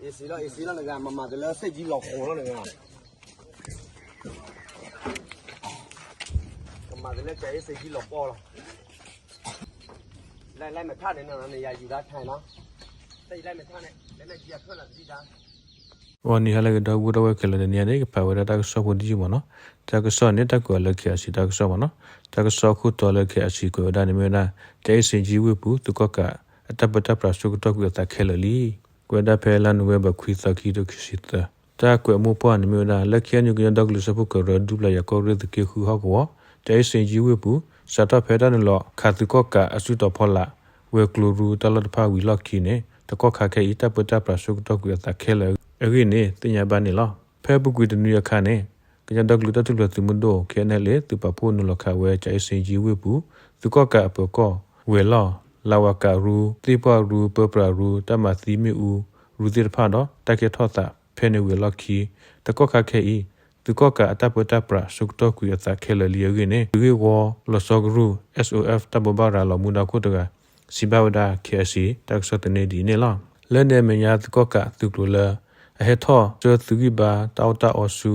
အ့စ့လီၤ အ့စ့လီၤနဂၤ မၤမၤတလၢစ့ၣ်ကံလီၤဃိလီၤနဂၤ ကမၤတလၢကအဲစ့ၣ်ကံလီၤပီၢ်လီၤ လၢလဲၣ်မထၣ်န့ၣ်နီၤ နယၤယူၤဒၣ်ထဲနီၤ တလဲၣ်မထၣ်န့ၣ် လဲၣ်လဲၣ်ကံအခၢၣ်လီၤတဒံၣ်ဒါ ဂီၤနံၤဟါလၢအဂ့ၤဒီပုၢ်ဝဲၢ်ခဲလၢာ် တနံၤအံၤန့ၣ် ကဖးဝဲဒၣ်တၢ်ကစီၣ်ဖိဒ်အံၤမ့ၢ်နီၤ, တၢ်ကစီၣ်န့ၣ် တၢ်ကွဲးအီၤလၢ KIC တၢ်ကစီၣ်မ့ၢ်နီၤ, တၢ်ကစီၣ်အခိၣ်တီလၢ KIC ကွဲးဝဲဒၣ်န့ၣ်မ့ၢ်ဝဲဒၣ် ကအဲစ့ၣ်ကံဝ့ၢ်ပူၤ သုးကီၣ်ကးအတၢ်ပၢတၢ်ပြးဆိကတီၢ်ကွံာ်အသးခဲလၢာ်လံ. ကွဲးဒၣ်ဖဲလါနိၣ်ဝ့ဘၢၣ်ခွံသီ ခံကထိခံဆံသၢ, တၢ်ကွဲးမိၢ်ပှၢ်န့ၣ်မ့ၢ်ဝဲဒၣ် လၢ KNU ကညီဒီကလုာ်စၢဖှိၣ်ကရၢ ဒူပျၢ်ယၤကီၢ်ရ့ၣ်သုးက့ဃုဟီၣ်ကဝီၤ ကအဲစ့ၣ်ကံဝ့ၢ်ပူၤ စးထီၣ်ဖဲတၢ်နုာ်လီၤခးသုးကီၣ်ကးအစုတီၤဖီလာ် ဝဲၤကျိၤရူတၢ်လီၢ်တဖၣ်ဝံၤလီၢ်ခံန့ၣ် တကီၢ်ခါခဲအံၤ တၢ်ပၢတၢ်ပြးဆိကတီၢ်ကွံာ်အသးခဲလၢာ်အဂ့ၢ်န့ၣ် သ့ၣ်ညါဘၣ်န့ၣ်လီၤ. ဖဲအပူၤကွံာ်တနွံအခါန့ၣ် ကညီဒီကလုာ်တၢ်ထူၣ်ဖျဲးသုးမုၢ်ဒိၣ် KNLA သုးပာ်ဖှိၣ်နုာ်လီၤခးဝဲ ကအဲစ့ၣ်ကံဝ့ၢ်ပူၤ သုးကီၣ်ကးအပၢၤကီၢ် ဝဲၤလီၢ်, လၤဝၤကးရူ, သ့ၣ်ပှၢ်ရူ, ပၢပြးရူ, တၢ်မၤသံမ့ၣ်အူရူသ့ၣ်တဖၣ်ဒီး တၢ်ကဲထီၣ်သးဖဲန့ၣ်ဝံၤအလီၢ်ခံ တကီၢ်ခါခဲအံၤ သုးကီၣ်ကးအတၢ်ပၢတၢ်ပြးဆိကတီၢ်ကွံာ်အသးခဲလၢာ်လံအဂ့ၢ်န့ၣ် သုးဂ့ၢ်ဝီလီၤဆီကရူၢ် SOF တၢ်ဘိးဘၣ်ရၤလီၤမူဒါခိၣ်တဂၤ စံးဘၣ်ဝဲဒၣ် KIC တၢ်ကစီၣ်သန့ဒ်အံၤန့ၣ်လီၤ. လၢန့ၣ်အမဲာ်ညါသုးကီၣ်ကးသုးကျိၤလၢ အဟဲထီၣ်ဆှၢသုးဂံၢ်ဘါတၢ်အီၣ်တၢ်အီဆူ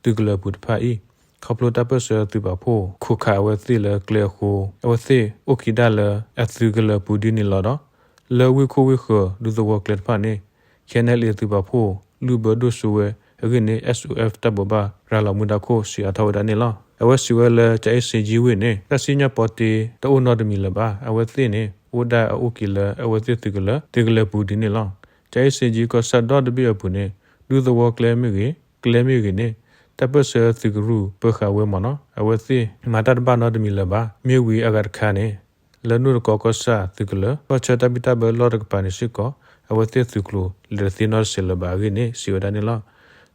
သုးကလၢၤပူၤတဖၣ်အံၤ ခီဖျိတၢ်ပၢၢ်ဆၢသုးပာ်ဖှိၣ် ခိးခးအဝဲသ့ၣ်လၢကျဲအဃိ အဝဲသ့ၣ်အိၣ်က့ၤဒၣ်လၢအသုးကလၢၤပူၤဒ်န့ၣ်လီၤဒီး လၢဝ့ၢ်ခိၣ်ဝ့ၢ်ဃၢၤဒူသဝီကျဲတဖၣ်န့ၣ် KNLA သုးပာ်ဖှိၣ် လုၢ်ဘၢဒိၣ်စိဝဲအဂ့ၢ်န့ၣ် SOF တၢ်ဘိးဘၣ်ရၤလီၤမူဒါခိၣ် စံးအါထီၣ်ဝဲဒၣ်န့ၣ်လီၤ. အဝဲစံးဝဲလၢ ကအဲစ့ၣ်ကံဝ့ၢ်န့ၣ် တၢ်စံၣ်ညီၣ်ပီတ့တအိၣ်နီတမံၤလၢၤဘၣ်. အဝဲသ့ၣ်န့ၣ် အိၣ်ဒၣ်အအိၣ်က့ၤလၢအဝဲသ့ၣ်သုးကလၢၤ သုးကလၢၤပူၤဒ်န့ၣ်လီၤ. ကအဲစ့ၣ်ကံကီၢ်ဆၣ်ဒီတဘ့ၣ်အပူၤန့ၣ် ဒူသဝီကျဲမ့ၢ်ဂ့ၤ ကျဲမ့ၢ်ဂ့ၤန့ၣ် တၢ်ပၢၢ်ဆၢသုးကရူၢ်ပၢဃာ်ဝဲမ့ၢ်နီၤ အဝဲသ့ၣ်မၤတၢ်တဘၣ်နီတမံၤလၢၤဘၣ်. မ့ၢ်ဝံၤအဂၤတခါန့ၣ် လၢနူၢ်တကီကီၢ်ဆၣ်သုးကလၢၤ ဘၣ်ဆၢတၢ်ဘံၣ်တၢ်ဘၢလီၢ်တကပၤန့ၣ်စ့ၢ်ကီး အဝဲသ့ၣ်သုးကျိၤလဲၤတသ့နီတစဲးလၢၤဘၣ်အဂ့ၢ်န့ၣ် စံးဝဲဒၣ်န့ၣ်လီၤ.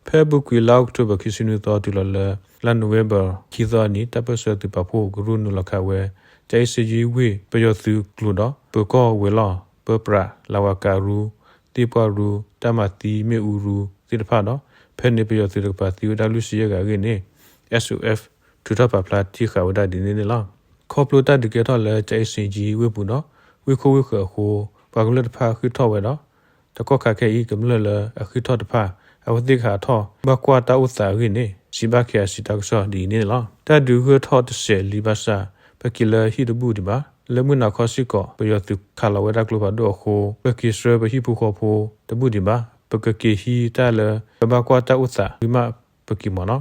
ဖဲအပူၤကွံာ်လါအီးကထိဘၢၣ်ခံဆံနွံသီတုၤလီၤလၢ လါနိၣ်ဝ့ဘၢၣ်ခံသီအနံၤ တၢ်ပၢၢ်ဆၢသုးပာ်ဖှိၣ်ကရူၢ်နုာ်လီၤခးဝဲ ကအဲစ့ၣ်ကံဝ့ၢ်ပယီၤသုးကျိၤဒီး ပၢၤကီၢ်ဝဲၤလီၢ် ပၢပြး လၤဝၤကးရူ သ့ၣ်ပှၢ်ရူ တၢ်မၤသံမ့ၣ်အူရူသ့ၣ်တဖၣ်ဒီး ဖဲန့ၣ်ပယီၤသုးတကပၤသံဝဲဒၣ်လွံၢ်ဆံယဲၢ်ဂၤအဂ့ၢ်န့ၣ် SOF ထုးထီၣ်ပာ်ဖျါထံဃာ်ဝဲဒၣ်ဒ်န့ၣ်န့ၣ်လီၤ. ခီဖျိတၢ်ဒုးကဲထီၣ်လၢ ကအဲစ့ၣ်ကံဝ့ၢ်ပူၤဒီး ဝ့ၢ်ခိၣ်ဝ့ၢ်ဃၢၤအဃိ ပှၤကမျၢၢ်တဖၣ်ဃ့ၢ်ထီၣ်ဝဲဒီး တကီၢ်ခါခဲအံၤ ကမျၢၢ်လၢအဃ့ၢ်ထီၣ်တဖၣ် အဝဲသ့ၣ်ကဟးထီၣ်ဘၣ်ကွၢ်တၢ်အိၣ်သးအဂ့ၢ်န့ၣ် စံးဘၣ် KIC တၢ်ကစီၣ်ဒ်အံၤန့ၣ်လီၤ. တၢ်ဒုးဂၢၢ်ထီၣ်တစဲးလံဘၣ်ဆၣ် ပက့ၤလၢဟံၣ်တဘူၣ်ဒံးဘၣ်. လၢမုၢ်နၤခီစ့ၢ်ကီး ပယီၤသုးခးလီၤဝဲဒၣ်ကျိဖးဒိၣ်အဃိ ပက့ၤဆှၢပဟံၣ်ဖိဃီဖိတဘူၣ်ဒံးဘၣ်. ပကက့ၤဟံးတၢ်လၢပဘၣ်ကွၢ်တၢ်အိၣ်သးဝံၤမးပက့ၤမ့ၢ်နီၤ.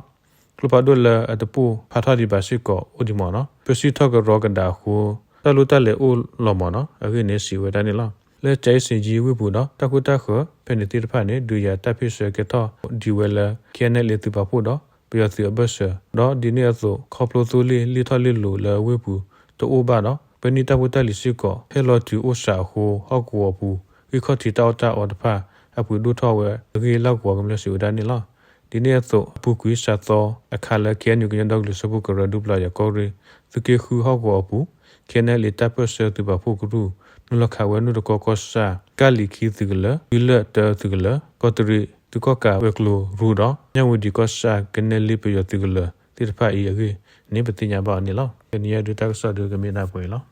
ကျိဖးဒိၣ်လၢအတပိၢ်ဖးထီၣ်ဒံးဘၣ်စ့ၢ်ကီးအိၣ်ဒံးမ့ၢ်နီၤ. ပစံၣ်ထီၣ်ကရီကဒါအဃိ တၢ်လိၣ်တၢ်လဲၤအိၣ်လီၤမ့ၢ်နီၤ အဂ့ၢ်န့ၣ်စံးဝဲဒၣ်န့ၣ်လီၤ. လၢကအဲစ့ၣ်ကံဝ့ၢ်ပူၤဒီး တၢ်ဃိတၢ်ဃၢၤဖဲန့ၣ်သ့ၣ်တဖၣ်န့ၣ် ဒုးယၤတၢ်ဖ့ၣ်ဆၢကဲထီၣ်ဒံးဝဲလၢ KNLA သုးပာ်ဖှိၣ်ဒီး ပယီၤသုးအဘၢၣ်စၢၤ ဒီးဒ်န့ၣ်အသိး ခီဖျိသိလ့ၣ်လ့ၣ်ထီၣ်လ့ၣ်လိၤလၢဝ့ၢ်ပူၤတအိၣ်ဘၣ်ဒီး ပနံာ်တၢ်ဖိတၢ်လံၤစ့ၢ်ကီး ဟဲလီၤတုၤအိၣ်စးအဃိ ဟီၣ်ကဝီၤပူၤ ဂံၢ်ခီၣ်ထံးတၢ်အီၣ်တၢ်အီတဖၣ် အပှ့ၤဒိၣ်ထီၣ်ဝဲအဂ့ၢ် လီၢ်ကဝီၤကမျၢၢ်စံးဝဲဒၣ်န့ၣ်လီၤ. ဒ်န့ၣ်အသိး အပူၤကွံာ်စှၤသီအခါလၢ KNU ကညီဒီကလုာ်စၢဖှိၣ်ကရၢ ဒူပျၢ်ယၤကီၢ်ရ့ၣ် သုးက့ဃုဟီၣ်ကဝီၤအပူၤ KNLA တၢ်ပၢၢ်ဆၢသုးပာ်ဖှိၣ်ကရူၢ် နုာ်လီၤခးဝဲနူၢ်တကီကီၢ်ဆၣ် ကၢ်လံၤခံသုးကလၢၤ ဝံၤလၢၢ်တၢသုးကလၢၤ ကီးတရံးသုးကီၣ်ကးဝဲၤကျိၤရူဒီး ညၣ်ဝတံၤကီၢ်ဆၣ်ကနဲလ့ပယီၤသုးကလၢၤသ့ၣ်တဖၣ်အံၤအဂ့ၢ်န့ၣ် ပသ့ၣ်ညါဘၣ်အီၤန့ၣ်လီၤ. တနံၤအံၤဒုးတၢ်ကစီၣ်ဒုးကမ့ၢ်ဒၣ်ပှဲၤအံၤလီၤ.